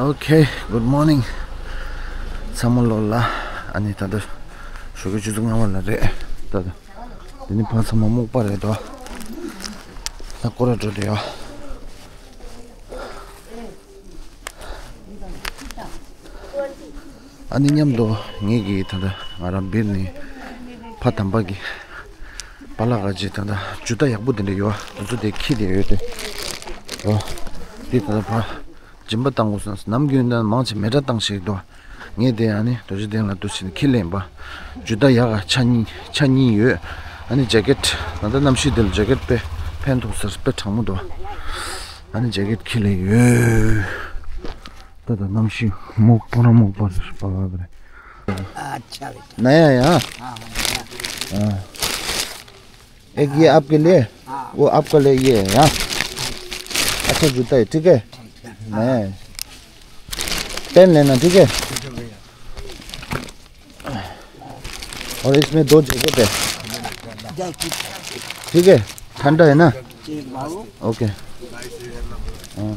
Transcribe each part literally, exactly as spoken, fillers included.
Okay, good morning. ཚང་མ་ལོ་ལ། ཨ་ནི་ད་ལྟ་ཞོགས་ཀའི་ཆུ་ཚོད་ལྔ་པ་ལ་རེད། ད་ལྟ་འདི་ནི་ཕ་ཚང་མ་སྨུག་པ་རེད་དོ། ད་སྐོར་ར་འགྲོ་དུ་ཡོད། ཨ་ནི་མཉམ་དུ་ངེད་ཀྱིས་ད་ལྟ་ང་རང་སྦིར་ནས་ཕ་དམ་པ་གི་པཱ་ལགས་ཀྱི་ད་ལྟ་ཇུ་ཏ་ཡག་པོ་དེ་འདྲ་ཡོད། དེ་ཚོ་དེ་འཁྱེར་ཏེ་ཡོད་དེ། ཡོད། འདི་ད་ལྟ་ཕ་སྦྱིན་པ་བཏང་དགོས་སམ། ནམ་རྒྱུན་ད་མང་ཆེ་མེ་སྲེག་བཏང་ཤེས་འདུག། ངས་དེ་ཨ་ནི་རྡོ་རྗེ་གདན་ལ་འདུག་ཕྱིན་འཁྱེར་ལེན་པ། ཇུ་ཏ་ཡག་ག་ཆ་གཉིས་ཆ་གཉིས་ཡོད། ཨ་ནི་ཇེ་ཀེཊ་ད་ལྟ་གནམ་གཤིས་དེ་ལ་ཇེ་ཀེཊ་དཔེ་ཕན་ཐོགས་ཟེར། དཔེ་གྲང་མོ་འདུག། ཨ་ནི་ཇེ་ཀེཊ་འཁྱེར་ལེན་ཡོད། ད་ལྟ་གནམ་གཤིས་སྨུག་པོ་ར་སྨུག་པོ་རེད་པ་རེད། अच्छा बेटा। नया है, हाँ? हाँ, हाँ, नया। हाँ। एक ये आपके लिए, हाँ। वो आपके लिए ये है, हाँ? अच्छा जूता है, ठीक है? ठीक है। नया है। पहन लेना, ठीक है? ठीक है भैया। और इसमें दो जैकेट है। जैकेट। ठीक है, ठंडा है ना? ठीक बाबू। ओके। हाँ।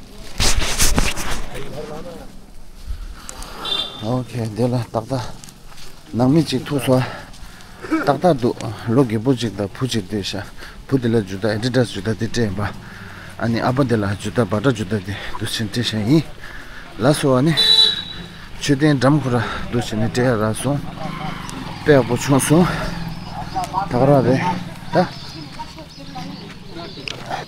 ओके, དེ་ལ་ཏག་ཏག་ནང་མི་གཅིག་ཐུག་སོང་། ཏག་ཏག་འདུག། ལོ་རྒན་པོ་གཅིག་དང་བུ་གཅིག་སྡོད་ཤག། བུ་དེ་ལ་ཇུ་ཏ་ཨེ་ཌི་ཌཱས་ཇུ་ཏ་དེ་སྤྲད་ཡིན་པ། ཨ་ནི་ཨ་ཕ་དེ་ལ་ཇུ་ཏ་བ་ཏྲ་ཇུ་ཏ་དེ་འདུག་ཕྱིན་སྤྲད་ཤག་ཡིན། ལགས་སོ། ཨ་ནི་མཆོད་རྟེན་འགྲམ་ཁོ་ར་འདུག་ཕྱིན་ནས་སྤྲད་ཡ་རག་སོང་། དཔེ་ཡག་པོ་བྱུང་སོང་། ད་ག་རང་རེད་ད།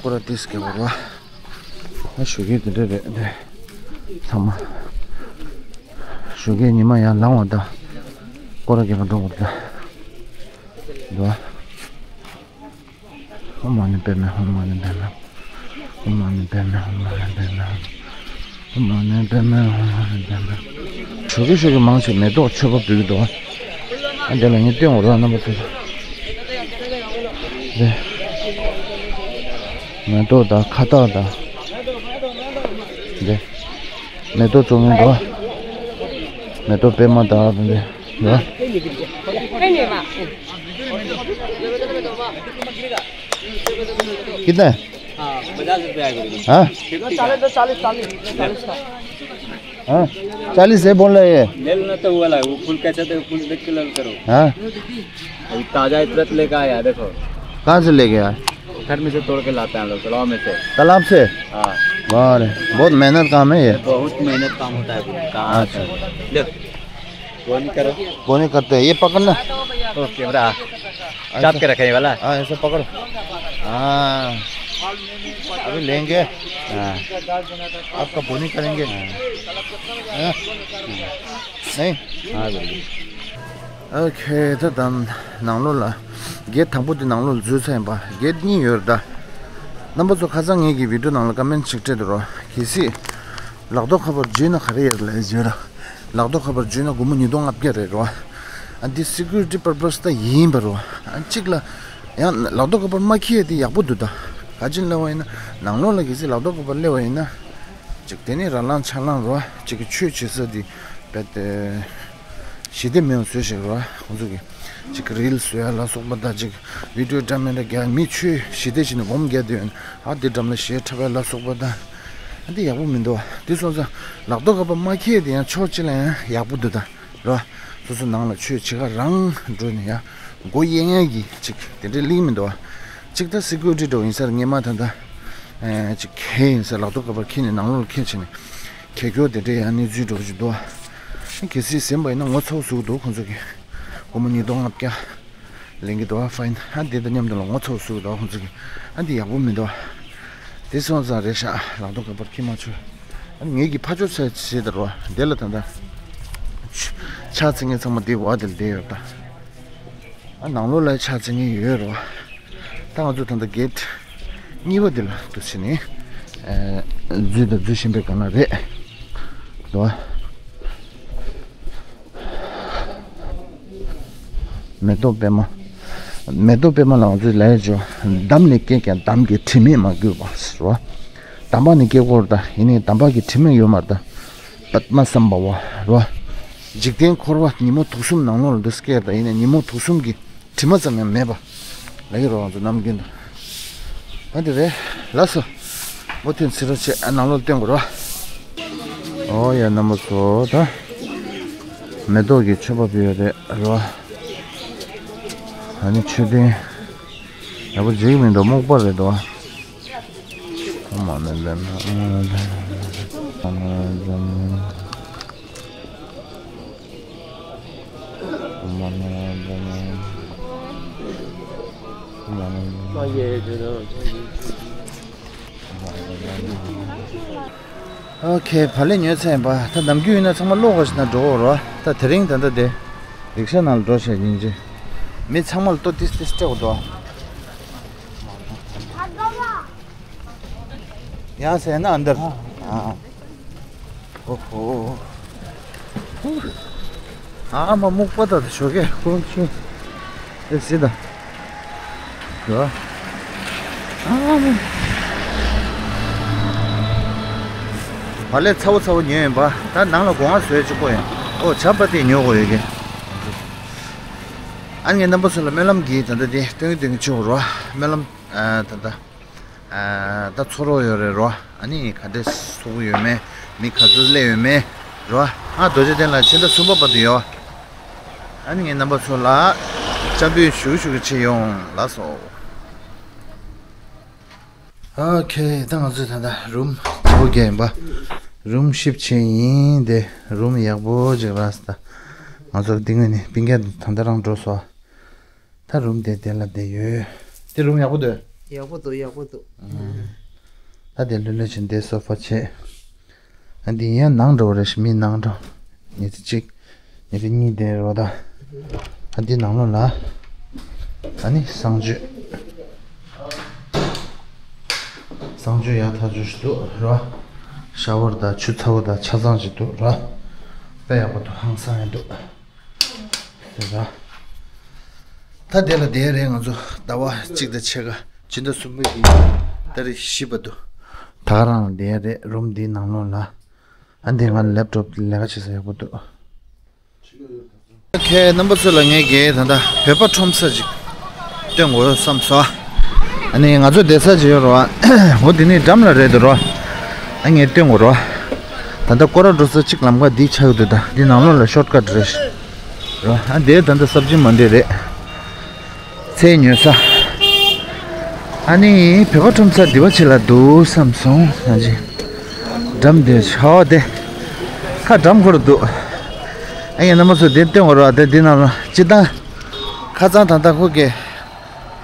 ཁོ་ར་ཏིས་ཀེ་བོ་ར། ད་ཞོགས་ཀས་དེ་འདྲ་རེད་དེ། ཚང་མ་ཞོགས་ཀས་ཉི་མ་ཡར་ལངས་པ་དང་སྐོར་ར་རྒྱག་ག་འགྲོ་དགོས་རེད་ད། འདུག་ཨ། ཨོཾ་མ་ཎི་པདྨེ་ཧཱུྃ། མ་ཎི་པདྨེ་ཧཱུྃ། མ་ཎི་པདྨེ་ཧཱུྃ། མ་ཎི་པདྨེ་ཧཱུྃ། མ་ཎི་པདྨེ་ཧཱུྃ། མ་ཎི་པདྨེ་ཧཱུྃ། ཞོགས་ཀས་ཞོགས་ཀས་མང་ཆེ་མེ་ཏོག་མཆོད་པ་འབུལ་གྱི་འདུག་ཨ། ཨ་འདི་ལ་ངས་སྟོན་འོ་ར་རྣམ་པ་ཚོ། འདི་མེ་ཏོག་དང་ཁ་བཏགས་དང་། འདི་མེ་ཏོག་བཙོང་མཁན་འདུག་ཨ། མེ་ཏོག་པད་མ་དང་འདི་འདུག་ཨ། कितना है? हाँ, पचास रुपया है गुरु जी। हाँ? चालीस दो, चालीस, चालीस, चालीस का। हाँ? चालीस है बोल रहे हैं। ले लो ना तो वो वाला, वो फूल कैसा था, वो फूल देख के ले लो करो। हाँ? अभी ताजा इतरत लेके आया, देखो। कहाँ से लेके आया? घर में से तोड़ के लाते हैं हम लोग, तालाब में से। तालाब से? हाँ। वाह रे, बहुत मेहनत काम है ये। बहुत मेहनत काम होता है गुरु जी। कहाँ से? अच्छा। देख। बोनी करो। बोनी करते हैं, ये पकड़ना। ओ, कैमरा। ऐसे। चाप के रखे ये वाला। हाँ, ऐसे पकड़ो। हाँ। अभी लेंगे। हाँ। आपका बोनी करेंगे। हाँ। हाँ? नहीं? हाँ, बिल्कुल। ཨོ་ཁེ། ད་ད་ནང་ལོགས་ལ་གེ་ཊི་དང་པོ་དེ་ནང་ལོགས་ལ་འཛུལ་ཚར་ཡིན་པ། གེ་ཊི་གཉིས་ཡོད་རེད་ད། རྣམ་པ་ཚོ་ཁ་སང་ངེད་ཀྱི་བི་ཌི་ཡོ་ནང་ལ་ཀོ་མེན་ཊི་ཞིག་སྤྲད་འདུག་རོ། གལ་སྲིད་ལག་ཐོག་ཁ་པར་འཇུས་ན་ག་རེ་ཡོད་ལབ་བརྗོད་ར། ལག་ཐོག་ཁ་པར་འཇུས་ན་སྒོར་མོ་ཉིས་སྟོང་ལྔ་བརྒྱ་རེད་རོ། ཨ་འདི་སི་ཀུ་རི་ཊི་པར་པ་སི་ད་ཡིན་པ་རོ། ཨ་གཅིག་ལ་ཡང་ལག་ཐོག་ཁ་པར་མ་འཁྱེར་ཡ་དེ་ཡག་པོ་འདུག་ད། ག་ཅི་ལབ་པ་ཡིན་ན་ནང་ལོགས་ལ་གལ་སྲིད་ལག་ཐོག་ཁ་པར་སླེབས་པ་ཡིན་ན། གཅིག་དེ་ནི་ར་ལངས་ཆ་ལངས་རོ། གཅིག་གི་ཆོས་བྱེད་ས་དེ་རྦད་དེ་ཞི་བདེ་མེད་པ་བཟོས་ཤིག་རོ། ཁོང་ཚོ་གི་གཅིག་གི་རིལ་བཟོ་ཡ་ལ་སོགས་པ་དང་། གཅིག་བི་ཌི་ཡོ་འདྲ་མི་འདྲ་རྒྱག་མི་ཆོས་ཞི་བདེ་བྱས་ནས་སྒོམ་རྒྱག་དུས་ཡོད་ན། ཨ་དེ་འགྲམ་ལ་གཞས་འཁྲབ་ཡ་ལ་སོགས་པ་དང་། ཨ་འདི་ཡག་པོ་མི་འདུག་བ། དེ་སོང་ཙང་ལག་ཐོག་ཁ་པར་མ་འཁྱེར་དེ་ཡང་ཕྱོགས་གཅིག་ལ་ཡང་ཡག་པོ་འདུག་ད། རོ། སོ་སོ་ནང་ལ་ཆོས་བྱེད་ག་རང་འགྲོ་ནས་ཡ། མགོ་གཡེང་ཡ་གི་ཅིག་དེ་འདྲའི་ལིང་མི་འདུག་བ། ཅིག་ད་སི་ཀུ་རི་ཊི་འདྲ་བོ་ཡིན་ས་རེད། སྔོན་མ་ད་ལྟ་ཨེ་ཅིག་གས་ཡིན་ས། ལག་ཐོག་ཁ་པར་འཁྱེར་ནས་ནང་ལོགས་ལ་འཁྱེར་བྱས་ནས་གས་སྐྱོར་དེ་འདྲའི་ཡ་གནས་ཚུལ་འདྲ་བོ་ཅིག་འདུག་བ། གལ་སྲིད་ཟིན་པ་ཡིན་ན་ངོ་ཚ་བོ་བཟོ་གི་འདུག་ཁོང་ཚོ་གི། སྒོར་མོ་ཉིས་སྟོང་ལྔ་བརྒྱ་ལེན་གི་འདུག་བ། ཕ་ཡིན། ཨ་འདི་དང་མཉམ་དུ་ལ་ངོ་ཚ་བོ་བཟོ་གི་འདུག་བ་ཁོང་ཚོ་གི། ཨ་འདི་ཡག་པོ་མི་འདུག་བ། དེ་སོང་ཙང་རེད་ཤག། ལག་ཐོག་ཁ་པར་འཁྱེར་མ་ཆོག། ཨ་ངེད་ཀྱི་ཕ་ཇོ་ཚ་བྱེད་དར་བ་དེ་ལ་ད་ལྟ་ཕྱག་འཚལ་མཁན་ཚང་མ་དེ་བ་དེ་ལ་བསྡད་ཡོད་ད། ཨ་ནང་ལོགས་ལ་ཕྱག་འཚལ་མཁན་ཡོད་རེད་བ། ད་ང་ཚོ་ད་ལྟ་གེ་ཊི་གཉིས་པ་དེ་ལ་འདུག་སེ་ནས་ཨ་འཛུལ་དང་འཛུལ་བཞིན་པའི་སྒང་ལ་རེད་འདུག་བ། མེ་ཏོག་པད་མ། མེ་ཏོག་པད་མ་ལ་ང་ཚོས་ལབ་ཡ་ཅོ། འདམ་ལས་སྐྱེས་ཀྱང་འདམ་གྱི་དྲི་མས་མ་གོས་པ་ཟེར་བ། འདམ་བག་ནས་སྐྱེ་གོ་ར་ད། ཡིན་ནའི་འདམ་བག་གི་དྲི་མ་ཡོད་མ་རེད་ད། པདྨ་སམ་བྷ་ཝ་ར། འཇིག་རྟེན་འཁོར་བ་ཉིན་མོ་དུག་གསུམ་ནང་ལོགས་ལ་འདུག་སྐྱེས་ར་ད། ཡིན་ནའི་ཉིན་མོ་དུག་གསུམ་གྱི་དྲི་མ་ཙམ་ཡང་མེད་པ་ལབ་ཀྱི་རོ། ང་ཚོ་ནམ་རྒྱུན་དུ། ད་འདི་རེད། ལགས་སོ། མུ་མཐུད་ཕྱི་རུ་ཆེ་ཨ་ནང་ལོགས་སྟོན་དགོས་རོ། ཨོ་ཡ་རྣམ་པ་ཚོ། ད་མེ་ཏོག་གི་མཆོད་པ་ཕུལ་ཡོད་རེད་རོ། ཨ་ནི་མཆོད་རྟེན་ཡག་པོ་འཇིག་མི་འདུག་སྨུག་པ་རེད་དོ། ཨ་མ་ན་ཛ་ན་ཨ་མ་ན་ཛ་ན་ཨ་མ་ན་ཛ་ན། ཨོ་ཁེ། བག་ལེབ་ཉོས་ཚར་ཡིན་པ། ད་ནམ་རྒྱུན་ཡིན་ན་ཚང་མ་གློག་ཁ་ཞིག་ན་འགྲོ་འོ་རོ། ད་དེ་རིང་ད་ལྟ་དེ་རིག་ཤ་ནང་ལ་འགྲོ་བྱས་ཡིན་ཅི། མི་ཚང་མ་ལ་ལྟོ་ཏིས་ཏིས་སྤྲད་འོ་དོ། ཡང་ཟེར་ན་ཨ་འདར། ཨ། ཨོ་ཧོ། ཨ་མ་སྨུག་པ་དང་ཞོགས་ཀས་ཀོང་ཆུ། ཨེ་སི་ད། ཡོ། ཨ་མ། བག་ལེབ་ཚ་བོ་ཚ་བོ་ཉོས་ཡིན་པ། ད་ནང་ལ་སྒོ་ང་བཟོས་ཅིག་པོ་ཡིན། ཨོ་ཇ་པ་ཏི་ཉོ་དགོས་ཡོད་ཀྱི། ཨ་ནི་ངའི་རྣམ་པ་ཚོ་ལ་སྨོན་ལམ་གྱིས་ད་ལྟ་དེ་སྟོན་གྱི་སྟོན་གྱི་ཆུ་རོ། སྨོན་ལམ། ཨ་ད་ལྟ། ཨ་ད་ཚོ་རོགས་ཡོད་རེད་རོ། ཨ་ནི་ག་འདྲས་སུ་ཡོད་མེད། མི་ག་ཚོད་སླེབས་ཡོད་མེད་རོ། ཨ་རྡོ་རྗེ་གདན་ལ་ཕྱི་ཟླ་གསུམ་པ་བར་དུ་ཡོད། ཨ་ནི་ངའི་རྣམ་པ་ཚོ་ལ་སྐྱབས་འཇུག་ཞུ་ཞུ་གི་ཆེ་ཡོང་ལགས་སོ། ཨོ་ཁེ། ད་ང་ཚོས་ད་ལྟ་རུམ་དེ་བོ་རྒྱག་ཡིན་པ། རུམ་ཤིབ་བྱས་ཡིན་དེ། རུམ་ཡག་པོ་ཅིག་རག་སོང་ད། ང་ཚོར་འདི་ངོས་ནས་སྤུན་ཀྱག་ད་ལྟ་རང་འགྲོ་སོང་། ད་རུམ་དེ་དེ་ལ་བསྡད་ཡོད། དེ་རུམ་ཡག་པོ་འདུག་ཡག་པོ་འདུག་ཡག་པོ་འདུག་ད་དེ་ལྷོད་ལྷོད་བྱས་འདི་སོ་ཕ་བྱས། ཨ་འདི་ཡན་ནང་འགྲོ་བ་རེད་ཤི། མི་ནང་འགྲོ། ཉི་ཚེ་གཅིག་ཉི་ཚེ་གཉིས་བསྡད་རོགས་ད། ཨ་འདི་ནང་ལོགས་ལ། ཨ་ནི་གསང་སྤྱོད། གསང་སྤྱོད་ཡག་ཐག་ཆོད་ཞིག་འདུག་རོ། ཤ་ཝར་དང་ཆུ་ཚ་བོ་དང་ཆ་ཚང་ཞིག་འདུག་རོ། དཔེ་ཡག་པོ་འདུག་ཧང་སང་ཡང་འདུག་ཟེར་ར། ད་དེ་ལ་བསྡད་རེད། ང་ཚོ་ཟླ་བ་གཅིག་དང་ཕྱེད་ཀ་ཕྱི་ཟླ་གསུམ་པའི་གི་ཏ་རིག་བཞི་བར་དུ། ད་ག་རང་ལ་བསྡད་རེད། རུམ་འདིའི་ནང་ལོགས་ལ། ཨ་འདི་ང་ལེབ་ཊོབ་ལས་ཀ་བྱེད་ས་ཡག་པོ་འདུག་ཁེ། རྣམ་པ་ཚོ་ལ་ངས་ཀྱིས་ད་ལྟ་བོད་པ་ཁྲོམ་ས་ཅིག་སྟོན་དགོས་བསམ་སོང་། ཨ་ནི་ང་ཚོ་བསྡད་ས་ཅིག་ཡོད་རེད་བ། འོ་དེ་ནི་འགྲམ་ལ་རེད་འདུག་རོ། ཨ་ངས་སྟོན་དགོས་རོ། ད་ལྟ་སྐོར་ར་འགྲོ་ས་གཅིག་ལམ་ཁ་འདི་ཆགས་འདུག་ད་འདི་ནང་ལོགས་ལ་ཤོར་ཀཊ་རེད་རོ། ཨ་འདི་ད་ལྟ་སབ་ཇི་མན་ཌི་རེད། ཚལ་ཉོ་ས། ཨ་ནི་བོད་པ་ཁྲོམ་ས་འདི་བ་ཆེ་ལ་འདུག་བསམ་སོང་ང་ཅི། འགྲམ་དེ་ཧོ་དེ། ཁ་འགྲམ་ཁོར་འདུག་ཨ་ཡེ་རྣམ་པ་ཚོ་དེ་སྟོན་དགོས་རོ། དེ་འདི་ནང་ལ་སྤྱི་བཏང་། ཁ་སང་ད་ལྟ་ཁོ་གི་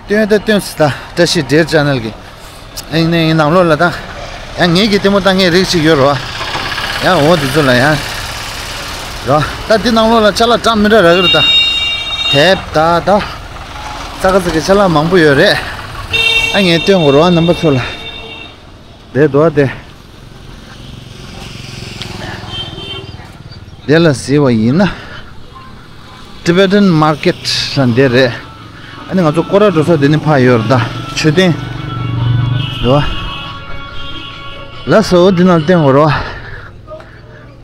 སྟོན་ད་སྟོན་སི་ད་བཀྲ་ཤིས་བདེ་ལེགས་ཆེ་ནལ་གི། ཨ་ཡིན་ནའི་ཡིན་ནང་ལོགས་ལ་ད། ཡང་ངེད་ཀྱི་ལྟད་མོ་ལྟ་མཁན་རིགས་ཅིག་ཡོད་རོ། ཡང་འོ་དེ་ཚོ་ལ་ཡང་། རོ། ད་འདི་ནང་ལོགས་ལ་ཅ་ལག་འདྲ་མི་འདྲ་རག་གི་རེད་ད། དེབ་ད་ད། ཙག་ཙག་གི་ཅ་ལག་མང་པོ་ཡོད་རེད། ཨ་ངས་སྟོན་དགོས་རོ་རྣམ་པ་ཚོ་ལ། དེ་འདུག་དེ། དེ་ལ་གཟིགས་པ་ཡིན་ན། Tibetan Market ལ་འདི་རེད། ཨ་ནི་ང་ཚོ་སྐོར་ར་འགྲོ་ས་འདི་ནི་ཕར་ཡོད་རེད་ད། མཆོད་རྟེན། འདུག་བ། ལགས་སོ་འདི་ནང་སྟོན་དགོས་རོ།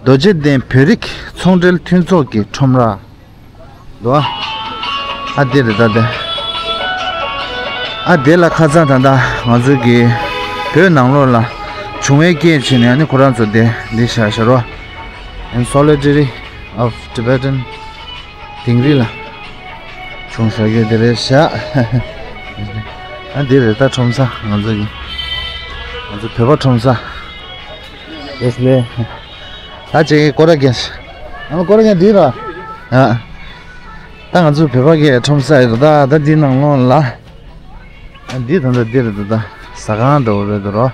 རྡོ་རྗེ་གདན་བོད་རིགས་ཚོང་འབྲེལ་མཐུན་ཚོགས་ཀྱི་ཁྲོམ་ར། འདུག་བ། ཨ་འདི་རེད་ད་འདི། ཨ་འདི་ལ་ཁ་སང་ད་ལྟ་ང་ཚོ་གི་བོད་ནང་ལོགས་ལ་བྱུང་བའི་སྐད་བྱས་ནས་ཨ་ནི་ཁོ་རང་ཚོ་འདི་འདི་བཞག་བཞག་རོ། In solidarity of Tibetan དིང་རི་ལ་བྱུང་ཟེར་གྱི་དེ་རེད་ཤག་ཨ་འདི་རེད་ད་ཁྲོམ་ས་ང་ཚོ་གི། ང་ཚོ་བོད་པ་ཁྲོམ་ས། ལེས་ལེ། ད་ཅིག་སྐོར་ར་རྒྱག་ཨ་སྐོར་ར་རྒྱག་འདི་ར། ཨ། ད་ང་ཚོ་བོད་པ་གི་ཁྲོམ་ས་ཡོད་ད་ད་འདི་ནང་ལོགས་ལ། ཨ་འདི་ད་ད་འདི་རེད་ད་ད་ཟ་ཁང་འདྲ་བོ་རེད་ད་རོ།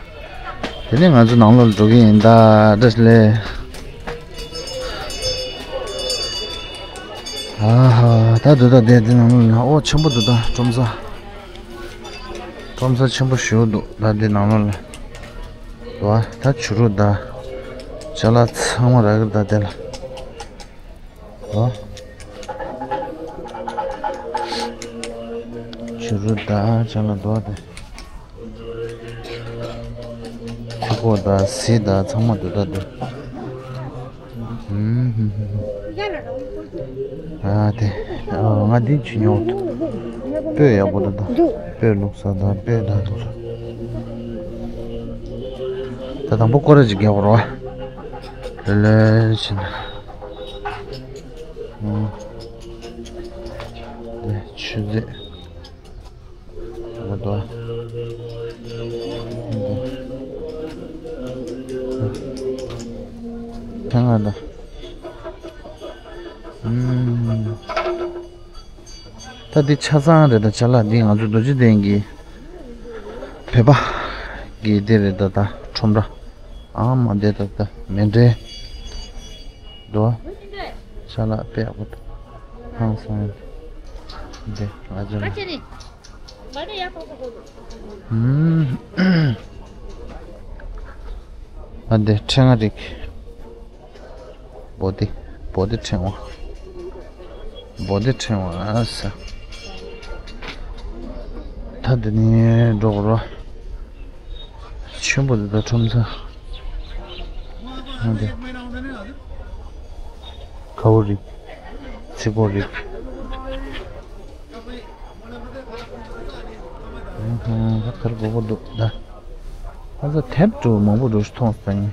དེ་ནས་ང་ཚོ་ནང་ལོགས་ལ་འགྲོ་གི་ཡིན་ད་བཀྲ་ཤིས་བདེ་ལེགས། ཨ་ཧ་ད་འདུག་ད་དེ་འདི་ནང་ལོགས་ལ་ཨོ་ཆེན་པོ་འདུག་ད་ཁྲོམ་ས། ཁྲོམ་ས་ཆེན་པོ་ཞིག་འདུག་ད་འདི་ནང་ལོགས་ལ། འདུག་ཨ་ད་བྱུ་རུ་ད། ཅ་ལག་ཚང་མ་རག་གི་ད་དེ་ལ། འདུག་ཨ། བྱུ་རུ་ད་ཅ་ལག་འདུག་ཨ་དེ། ཐི་གོ་ད་གཟི་ད་ཚང་མ་འདུག་ད་འདི། ཨ་དེ། ང་འདི་ཅི་ཉོ་འདུག་སྤོས་ཡག་པོ་འདུག་ད། སྤོས་བླུགས་ས་དང་སྤོས་དང་འདུག་ས། ད་དང་པོ་སྐོར་ར་ཅིག་རྒྱག་དགོས་རེད་བ། ལས་ཕྱིན། ཨོ། དེ་ཆུ་རྫས། ང་དོ། ཐང་ང་དོ། ཨུམ། ད་འདི་ཆ་ཚང་རེད། ད་ཅ་ལག་འདི་ང་ཚོ་རྡོ་རྗེ་གདན་གྱི་བོད་པ་གི་འདི་རེད། ད་ད་ཁྲོམ་ར། ཨ་མ་འདི་ད་ད་མེ་འདྲེ་འདུག་ཅ་ལག་དཔེ་ཡག་པོ་འདུག་ཧང་སང་། འདི་ང་ཚོ་ལ། ཨུམ། ཨ་འདི་ཕྲེང་བ་རིགས། བོ་ཏི། བོ་ཏི་ཕྲེང་བ། བོ་ཏི་ཕྲེང་བ་ཨ་ས། ད་འདི་ནས་འགྲོ་དགོས་རེད། ཆེན་པོ་འདི་ད་ཁྲོམ་ས། ཨ་འདི། ཁ་བོ་རིགས། ཚིག་པོ་རིགས། ཨ་ཧ། ད་ག་རེ་དགོས་པ་འདུག་ད་ཨ་ཙི་དེབ་ཏུ་མང་པོ་འདུག་མཐོང་སོང་།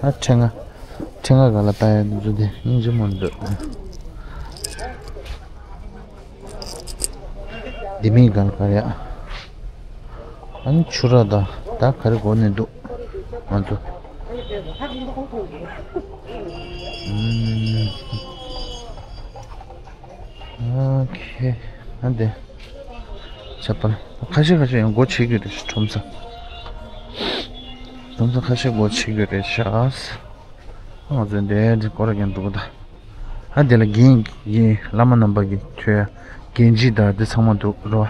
ཨ་ཕྲེང་བ། ཕྲེང་བ་ག་ལ་ལྟ་ཡ་འདུག་དེ་སྙིང་རྗེ་མོ་འདུག་འདི་མིན་གང་ག་ཡ། ཨ་ནི་ཆུ་ར་དང་ད་ག་རེ་དགོས་ནས་འདུག་ང་ཚོ། ཨོ་ཁེ། ཨ་འདི། ཆ་པ། ཁ་ཤས་ཁ་ཤས་ཡང་སྒོ་ཕྱེ་གི་རེད་ཁྲོམ་ས། ཁྲོམ་ས་ཁ་ཤས་སྒོ་ཕྱེ་གི་རེད་ཤག་ང་ཚོའི་འདིའི་སྐོར་རྒྱག་འདུག་ད། ཨ་འདི་ལ་རྒན་གྱི་བླ་མ་རྣམ་པ་གི་ཐོས་རྒན་བྱིས་དང་འདི་ཚང་མ་འདུག་རོ།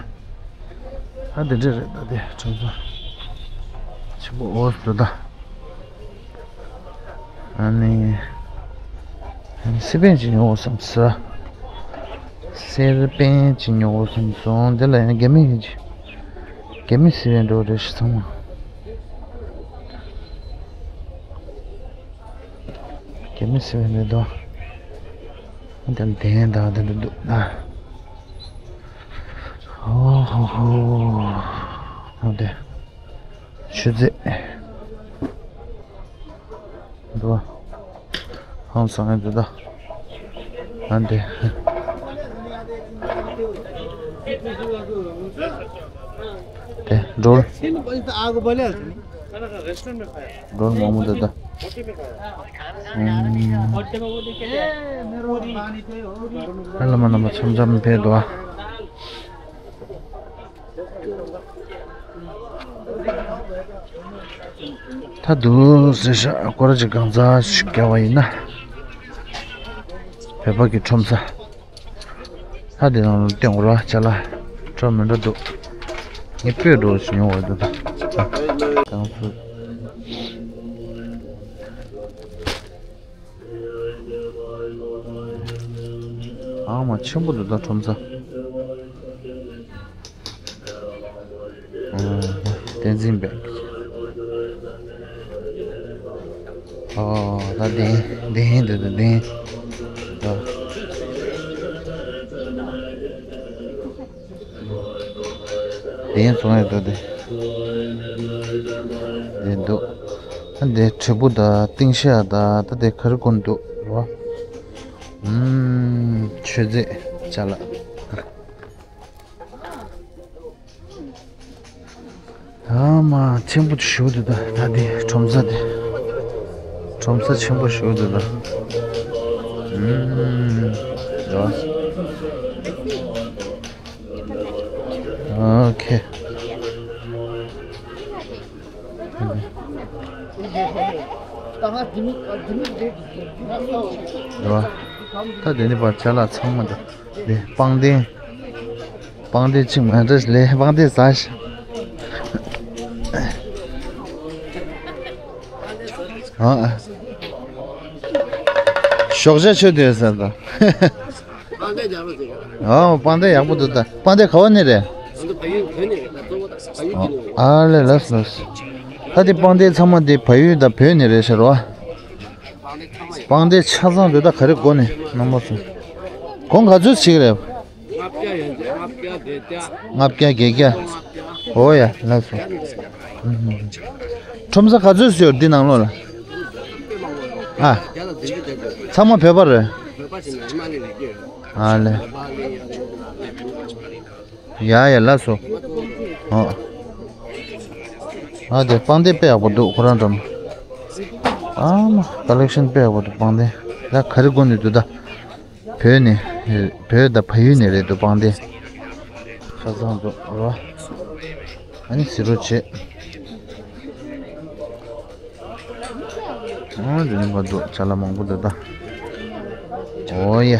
ཨ་འདི་འདྲ་རེད། ད་འདི་གྲོང་ཚོ་ཆེན་པོ་འོ་འདུག་ད། ཨ་ནི་སེར་པན་ཅིག་ཉོ་དགོས་བསམ་སོང་། སེར་པན་ཅིག་ཉོ་དགོས་བསམ་སོང་། འདི་ལ་ཡང་རྒྱ་མི་ཡིན་གྱི། རྒྱ་མི་སེར་པན་འགྲོ་རེད་ཤག་ཚང་མ། རྒྱ་མི་སེར་པན་རེད་དོ། འདི་ལྡན་དང་འདི་འདྲ་འདུག་ན། ཨོ་ཧོ་ཧོ། འོ་དེ། ཆུ་རྫས། འདུག་ཧང་སང་ཡོད་འདུག་ད། ཨ་འདི། དེ་སྒྲོལ། སྒྲོལ་མང་པོ་འདུག་ད། ཨུམ། ཨ་བླ་མ་རྣམ་པ་འཆམ་འཆམ་ཕེབས་འདུག་ཨ། ད་དུང་ཟེར་ཤག་སྐོར་ར་ཅིག་གང་ཟག་ཞིག་བརྒྱབ་པ་ཡིན་ན། བོད་པ་གི་ཁྲོམ་ས། ད་དེ་ནང་ལ་སྟོན་དགོས་ར་ཅ་ལག་འདྲ་མི་འདྲ་འདུག་ངས་སྤོས་འགྲོ་ཞིག་ཡོང་བ་འདུག་ད། གང་སུ། ཨ་མ་ཆེན་པོ་འདུག་ད་ཁྲོམ་ས། ཨ། བསྟན་འཛིན་པས། ཨ། ད་གདན་གདན་འདུག་ད་གདན། ད། གདན་བཙོང་ཡ་འདུག་དེ། དེ་འདུག་ཨ་འདི་དྲིལ་བུ་དང་ཏིང་ཤག་དང་ད་དེ་ག་རེ་དགོས་འདུག་རོ། ཨུམ། མཆོད་རྫས་ཅ་ལག་ཨ་མ་ཆེན་པོ་ཞིག་འདུག་ད། ད་འདི་ཁྲོམ་ས་དེ། ཁྲོམ་ས་ཆེན་པོ་ཞིག་འདུག་ད། ཨུམ། རོ། ཨོ་ཁེ། རེད་བ། ད་དེ་ནི་པར་ཅ་ལག་ཚང་མ་འདུག་དེ་པང་གདན། པང་གདན་གཅིག་མ་འདྲ་ལས་པང་གདན་ཟ་ཞིག་ཨ། ཞོགས་ཇ་མཆོད་དེ་ཟེར་ད། ཨོ། པང་གདན་ཡག་པོ་འདུག་ད། པང་གདན་ག་བ་ནས་རེད། ཨ་ལེ་ལགས་སོ་ལགས་སོ། ད་དེ་པང་གདན་ཚང་མ་དེ་བལ་ཡུལ་དང་བོད་ནས་རེད་ཤག་རོ། པང་གདན་ཆ་ཚང་འདུག་ད། ག་རེ་དགོས་ནས་རྣམ་པ་ཚོ། གོང་ག་ཚོད་ཞིག་རེད། ལྔ་བརྒྱ་བརྒྱད་བརྒྱ། འོ་ཡ། ལགས་སོ། ཁྲོམ་ས་ག་ཚོད་ཡོད་འདི་ནང་ལོགས་ལ། ཨ། ཚང་མ་བོད་པ་རེད། ཨ་ལེ། ཡ་ཡ། ལགས་སོ། ཨོ། ཨ་དེ་པང་གདན་དཔེ་ཡག་པོ་འདུག་ཁོ་རང་འགྲམ། ཨ་མ། ཀ་ལེག་ཤན་དཔེ་ཡག་པོ་འདུག་པང་གདན། ད་ག་རེ་དགོས་ནས་འདུག་ད། བོད་ནས། བོད་དང་བལ་ཡུལ་ནས་རེད་འདུག་པང་གདན། ཆ་ཚང་འདུག་རོ། ཨ་ནི་ཟི་རོ་བྱེད། ཨ་འདི་ནི་མ་འདུག་ཅ་ལག་མང་པོ་འདུག་ད། ཨོ་ཡ།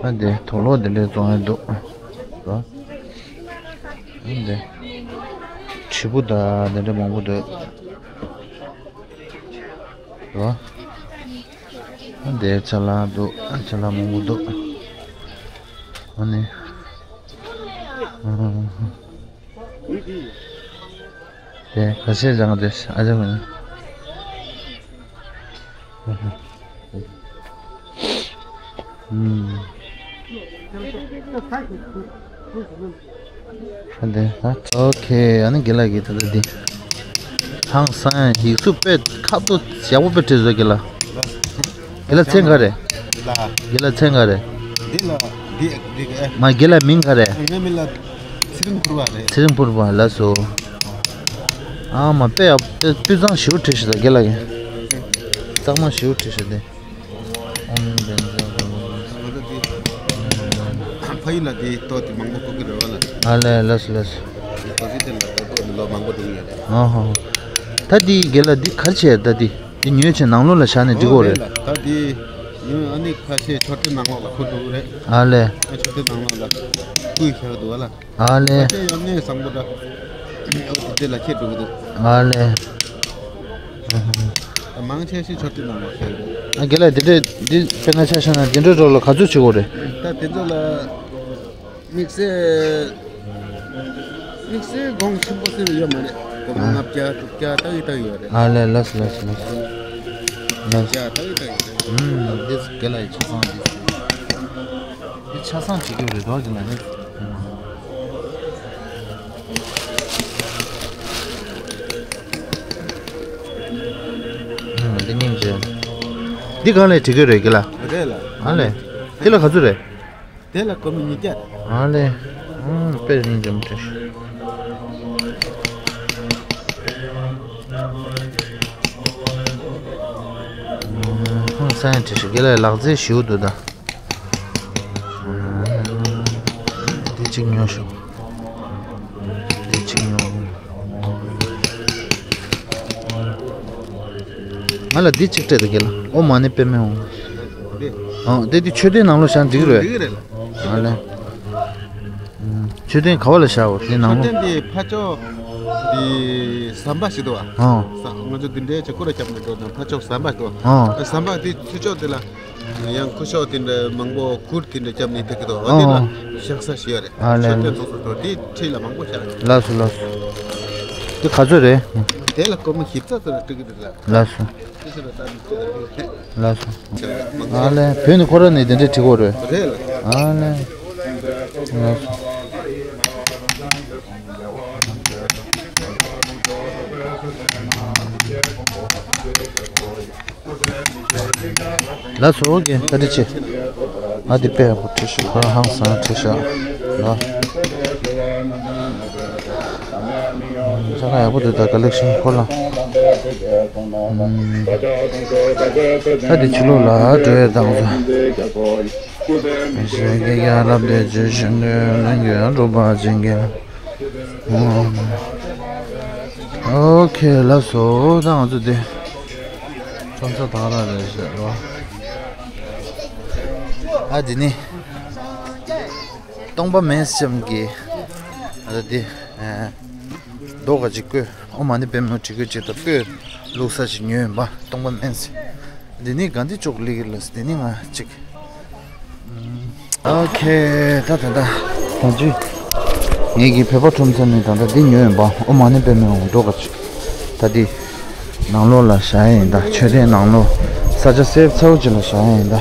ཨ་འདི་དུག་ལོག་འདི་འདྲའི་བཙོང་ཡ་འདུག་ཨ་འདི་དྲིལ་བུ་དང་འདི་འདྲ་མང་པོ་འདུག་ཨ་འདི་ཅ་ལག་འདུག་ཨ་ཅ་ལག་མང་པོ་འདུག་ཨ་ནི། ཨ། དེ་ཁ་ཤས་སྦྱང་དེ་ཨ་ཅག་མིན། ཨུམ། ཨ་དེ་ཨ། ཨོ་ཁེ། ཨ་ནི་དགེ་ལགས་ཀྱིས་ད་ལྟ་འདི། ཧང་སང་ཡིག་གཟུགས་དཔེ་ཁ་ཐུག་ཡག་པོ་དཔེ་བྲིས་སོང་དགེ་ལགས། དགེ་ལགས་མཚན་ག་རེ། དགེ་ལགས་མཚན་ག་རེ། འདི་ལ་འདི་འདི་ག་མ་དགེ་ལགས་མིང་ག་རེ། ངའི་མིང་ལ་ཚེ་རིང་ཕུར་བ་རེད། ཚེ་རིང་ཕུར་བ། ལགས་སོ། ཨ་མ་དཔེ་ཡག་དཔེ་སྤུས་གཙང་ཞེ་པོ་བྲིས་ཤག་ད་དགེ་ལགས་ཀྱིས། གཙང་མ་ཞེ་པོ་བྲིས་ཤག་དེ། ཨོམ་བན་ཇ་ག་ཕ་ཡུལ་ལ་དེ་ཏོག་དེ་མང་པོ་གོ་གི་རེད་བ་ལ། ཨ་ལས། ལགས་སོ་ལགས་སོ། དེ་ཏོག་དེ་དེ་ལ་ཏོག་ཏོག་ལོ་མང་པོ་འགྲོ་གི་ཡོད་རེད། ཨ་ཧོ། ད་དེ་དགེ་ལགས་འདི་ག་རེ་བྱས། ད་དེ་དེ་ཉོས་བྱས་ནང་ལོགས་ལ་བཞག་ནས་འགྲིག་གོ་རེད། ད་དེ་ཉོས། ཨ་ནི་ཁ་ཤས་མཆོད་རྟེན་ནང་ལོགས་ལ་ཁུར་འགྲོ་གི་རེད། ཨ་ལས། མཆོད་རྟེན་ནང་ལོགས་ལ་བསྐུས་བཞག་འདུག་བ་ལ། ཨ་ལས། ཁ་ཤས་ཡང་གནས་བཟང་པོ་འདྲ། འོ་དེ་དེ་ལ་ཁྱེར་འགྲོ་གི་འདུག་ཨ་ལས། མང་ཆེ་ཤས་མཆོད་རྟེན་ནང་ལ་ཁྱེར་འགྲོ། ཨ་དགེ་ལགས་འདི་འདྲས་འདི་དཔེར་ན་ཆ་བཞག་ན་འདི་འདྲས་འགྲོ་ལ་ག་ཚོད་བྱེད་དགོས་རེད། ད་དེ་ཚོ་ལ་དམིགས་བསལ་དམིགས་བསལ་གོང་ཆེན་པོ་ཟེར་ཡོད་མ་རེད། སྒོར་མོ་ལྔ་བརྒྱ་དྲུག་བརྒྱ་ཏག་ཏག་ཡོད་རེད། ཨ་ལས། ལགས་སོ་ལགས་སོ་ལགས་སོ། ལགས་སོ། ལྔ་བརྒྱ་ཏག་ཏག་ཡོད་རེད། ཨུམ། འདི་དགེ་ལགས་ཡི་ཆ་ཚང་འདི། འདི་ཆ་ཚང་བྱེད་རྒྱུ་རེད་དོ་དགེ་ལགས་ནི། ཨུམ། འདི་སྙིང་རྗེ། འདི་གང་ལས་བྲིས་རྒྱུ་རེད་དགེ་ལགས། རེད་ལགས། ཨ་ལས། འདི་ལ་ག་ཚོད་རེད། དེ་ལ་སྒོར་མོ་ཉིས་བརྒྱ། ཨ་ལས། ཨང་། དཔེ་རིན་འཇམ་བྲིས་ཤིག་ཨང་། ས་ཡང་བྲིས་ཤིག་དགེ་ལགས་ལག་རྩལ་ཞེ་པོ་འདུག་ད། འདི་གཅིག་ཉོ་ཤོག་འདི་གཅིག་ཉོ། ང་ལ་འདི་གཅིག་སྤྲད་དང་དགེ་ལགས། ཨོཾ་མ་ཎི་པདྨེ་ཧཱུྃ། འདི། ཨ་དེ་འདི་མཆོད་རྟེན་ནང་ལོགས་བཞག་འགྲིག་རེད། འགྲིག་རེད་ལགས། ཨ་ལས། ཨུམ། མཆོད་རྟེན་ག་བ་ལ་བཞག་འོ་དེ་ནང་ལོགས། མཆོད་རྟེན་འདི་ཕར་ཕྱོགས་འདི་ཟམ་པ་ཞིག་འདུག་བ། ཨོ། ས་ང་ཚོ་འདི་འདྲའི་ཆ་སྐོར་ར་རྒྱབ་ནས་འགྲོ་དང་ཕར་ཕྱོགས་ཟམ་པ་ཞིག་འདུག་བ། ཨོ། ཟམ་པ་འདི་ཚུར་ཕྱོགས་འདི་ལ། ཡང་ཁུ་ཤོག་དེ་འདྲ་མང་པོ་གུར་དེ་འདྲ་བརྒྱབ་ནས་བསྡད་ཀྱི་འདུག་ཨ་དེ་ལ་ཨོ་བཞག་ས་ཞིག་ཡོད་རེད། ཨ་ལས། མཆོད་རྟེན་ཚོགས་སུ་འགྲོ་དེའི་འཁྲིས་ལ་མང་པོ་བཞག་ཡོད། ལགས་སོ་ལགས་སོ། དེ་ག་ཚོད་རེད། དེ་ལ་སྒོར་མོ་བཞི་བརྒྱ་ཙམ་ལ་སྤྲད་ཀྱི་འདུག་ལགས། ལགས་སོ། དེ་ཚོ་ལ་ད་ནི་ཁྱེད་ལ་ལྷོད་ལགས་སོ། ཨ་ལས། བོད་ནས་ཁོ་ར་ནས་དེ་འདྲ་བྲིས་ཀྱི་ཡོད་རེད། རེད་ལགས། ཨ་ལས། ལགས་སོ། ལགས་སོ། ཨོ་ཁེ། བཀའ་དྲིན་ཆེ། ཨ་དེ་དཔེ་ཡག་པོ་བྲིས་ཤག་ཁོ་རང་ཧང་སང་བྲིས་ཤག་ལ། ཆ་ཚང་ཡག་པོ་འདུག་ད་ཀ་ལེག་ཤན་ཁོ་ལ། ཨ་དེ་ཕྱི་ལོགས་ལ་འགྲོ་ཡས་དང་། ཞེས་སྐད་རྒྱག་རབ་སྟེ་རྗེས་ཤུལ་ནས་ལན་གྱི་རོ་པ་ཅན་གྱི། ཨོ་ཁེ། ལགས་སོ། ད་ང་ཚོ་དེ་ཁྲོམ་ས་དང་ར་རེད་ཟེར་རོ། ཨ་དེ་ནི་སྟོང་པ་སྨན་ལྕམ་གྱི་ཨ་དེ་རྡོ་ག་ཅིག་བརྐོས། ཨོཾ་མ་ཎི་པདྨེ་ཧཱུྃ་བྲིས་བརྐོས་ཅིག་དང་བརྐོས་བླུགས་ས་ཞིག་ཉོས་ཡིན་པ། སྟོང་པ་སྨན་ཟེར། འདི་ནི་གྷན་དྷི་ཅོག་ལི་གི་ལ་ཟེར། འདི་ནི་ང་གཅིག་ཨོ་ཁེ། ད་ད་ད་ད་ཅི། ངེད་ཀྱི་བོད་པ་ཁྲོམ་ས་ནས་ད་ལྟ་འདི་ཉོས་ཡིན་པ། ཨོཾ་མ་ཎི་པདྨེ་ཧཱུྃ་རྡོ་ག་ཅིག་ད་འདི་ནང་ལོགས་ལ་བཞག་ཡིན། ད་མཆོད་རྟེན་ནང་ལོགས་ས་ཆ་སེབ་ཚ་བོ་ཅིག་ལ་བཞག་ཡིན། ད་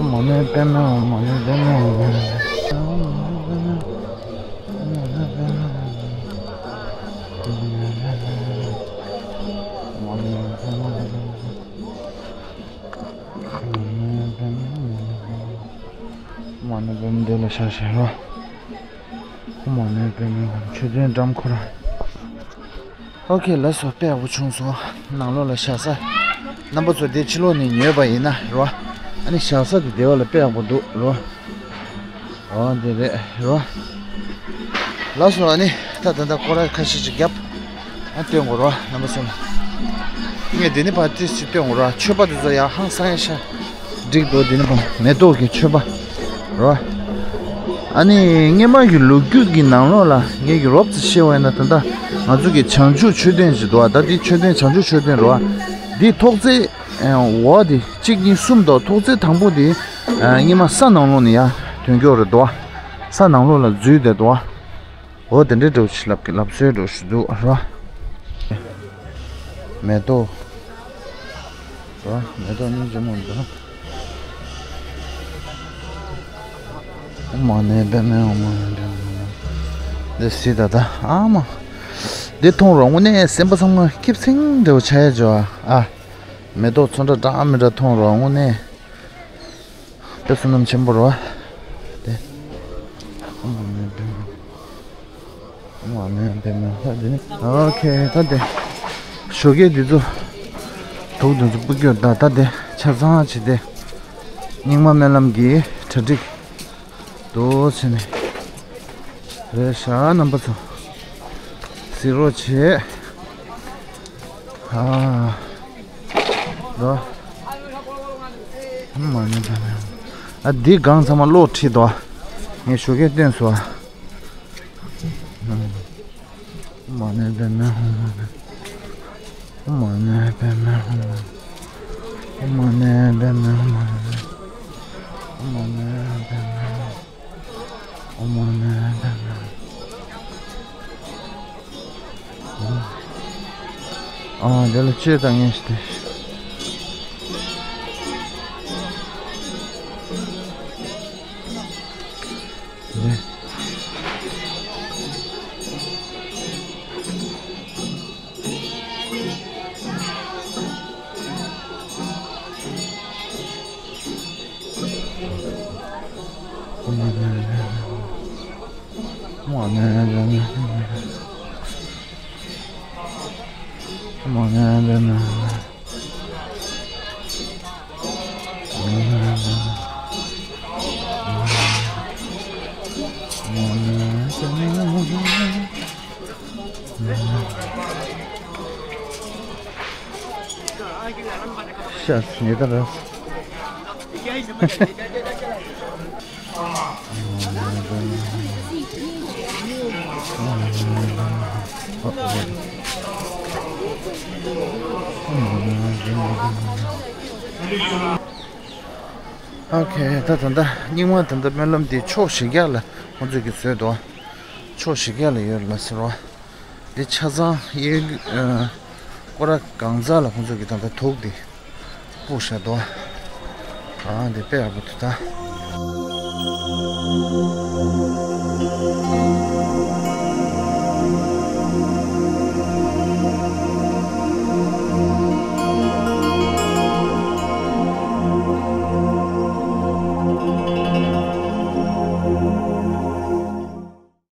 མ་ཎི་པདྨེ་འདི་ལ་ཤར་ཤར་རོ། མ་ཎི་པདྨེ་མཆོད་རྟེན་འགྲམ་ཁོ་ར། ཨོ་ཁེ། ལགས་སོ། དཔེ་ཡག་པོ་བྱུང་སོང་། ནང་ལོགས་ལ་བཞག་ས། རྣམ་པ་ཚོ་དེ་ཕྱི་ལོགས་ནས་ཉོས་པ་ཡིན་ན་རོ། ཨ་ནི་བཞག་ས་དེ་དེ་བ་ལ་དཔེ་ཡག་པོ་འདུག་རོ། ཨོ་དེ་རེད་རོ། ལགས་སོ། ཨ་ནི་ད་ད་ད་སྐོར་ར་ཁ་ཤས་ཅིག་བརྒྱབ། ཨ་སྟོན་དགོས་རོ་རྣམ་པ་ཚོ་ལ། ངས་དེ་ནི་ཕར་ཏིས་ཅིག་སྟོན་དགོས་རོ། མཆོད་པ་དེ་ཚོ་ཡར་ཧང་སང་ཡ་ཤ། འགྲིག་འདུག་དེ་ནི་ཕར་མེ་ཏོག་གི་མཆོད་པ་རོ། ཨ་ནི་སྔོན་མ་གི་ལོ་རྒྱུས་ཀྱི་ནང་ལོགས་ལ་ངེད་ཀྱི་རོབ་ཙམ་ཤེས་པ་ཡིན་ན། ད་ལྟ་ང་ཚོ་གི་བྱང་ཆུབ་མཆོད་རྟེན་ཞིག་འདུག་བ། ད་འདི་མཆོད་རྟེན་བྱང་ཆུབ་མཆོད་རྟེན་རོ། འདི་ཐོག་བརྩེགས་འོ་འདི་གཅིག་གཉིས་གསུམ་འདུག་ཐོག་བརྩེགས་དང་པོ་འདི་སྔོན་མ་ས་ནང་ལོགས་ནས་ཡར་ཐོན་མཁན་རེད་འདུག་བ། ས་ནང་ལོགས་ལ་འཛུལ་བསྡད་འདུག་བ། འོ་དེ་འདྲའི་འདྲ་བོ་ཞིག་ལབ་ཀྱི་ལབ་སྲོལ་འདྲ་བོ་ཞིག་འདུག་རོ། མེ་ཏོག་རོ། མེ་ཏོག་སྙིང་རྗེ་མོ་འདུག་ཨོཾ་མ་ཎི་པདྨེ། ཨོཾ་མ་ཎི་པདྨེ། འདི་སི་ད་ད་ཨ་མ། འདི་མཐོང་རོགས། དངོས་གནས་སེམས་པ་ཚང་མ་སྐྱིད་སིང་འདྲ་བོ་ཆགས་ཡ་ཅོ་ཨ། མེ་ཏོག་ཚོན་ཁྲ་འདྲ་མི་འདྲ་མཐོང་རོགས་དངོས་གནས། དཔེ་བསོད་ནམས་ཆེན་པོ་རེད་བ། དེ། ཨོཾ་མ་ཎི་པདྨེ། ཨོཾ་མ་ཎི་པདྨེ། ད་དེ་ནི། ཨོ་ཁེ། ད་དེ། ཞོགས་ཀས་འདི་ཚོ། དུག་འདི་ཚོ་སྤུ་གྱུར་ད་ད་དེ་ཆ་ཚང་བྱས་ཏེ། རྙིང་མ་སྨོན་ལམ་གྱི་གྲ་སྒྲིག་འདུག་བྱས་ནས། རེད་ཤག་རྣམ་པ་ཚོ། གཟིགས་རོགས་བྱེད། ཨ། རོ། ཨོཾ་མ་ཎི་པདྨེ། ཨ་འདི་སྒང་ཚང་མ་གློག་ཁྲིད་དོ། ངས་ཞོགས་ཀས་སྟོན་སོང་། ཨོཾ་མ་ཎི་པདྨེ་ཧཱུྃ། ཨོཾ་མ་ཎི་པདྨེ་ཧཱུྃ། ཨོཾ་མ་ཎི་པདྨེ་ཧཱུྃ། ཨོཾ་མ་ཎི་པདྨེ་ཧཱུྃ། ཨོཾ་མ་ཎི་པདྨེ་ཧཱུྃ། ཨ་འདི་ལ་ཅི་དང་ངེས་ཏེ། འདི། ཤ་ཉེ་ད་ར། ཨོ་ཁེ། ད་ད་ལྟ་རྙིང་མ་ད་ལྟ་སྨོན་ལམ་འདི་ཕྱོགས་བཞི་རྒྱ་ལ་ཁོང་ཚོས་ཀྱིས་བཟོས་འདུག་ཕྱོགས་བཞི་རྒྱ་ལ་ཡོད་ལ་ཟེར་བ། འདི་ཆ་ཚང་གཡས། ཨ། སྐོར་ར་གང་ཚ་ལ་ཁོང་ཚོ་གི་ད་ལྟ་དུག་འདི་སྤུག་བཞག་འདུག་ཨ། འདི་དཔེ་ཡག་པོ་འདུག་ད།